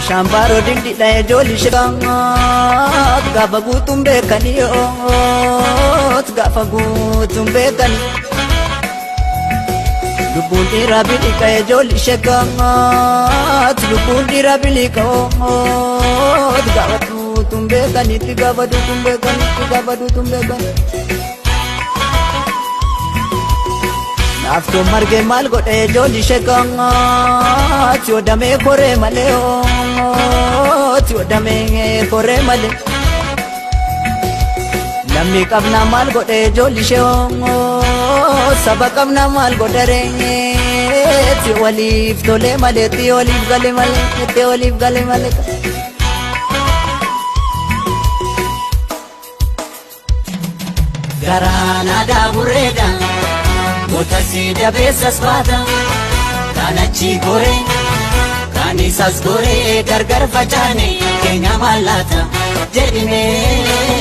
Bishaan baaroo dindidha ijoolli shekaat gaafa guutuun beekanii oot gaafa guutuun beekanii. Lubbuun dhiiraa biliqa ijoolli shekaat lubbuun dhiiraa biliqa oot gaafa duutuun beekanitti gaafa duutuun beekanitti gaafa duutuun beekanii. Naaftoon margee maal godhe ijoolli shekaat yoo damee koree malee oot yoo damee koree malee. Lammii qabnaa maal godhe ijoolli ishee saba qabnaa maal godhe reetti waliif tolee malee itti waliif gale malee itti waliif gale malee. Garaan aadaa burreedha goota si dabeessas baata kan achi goree kan isas goree gargar facaane keenya mallaata jedhimee.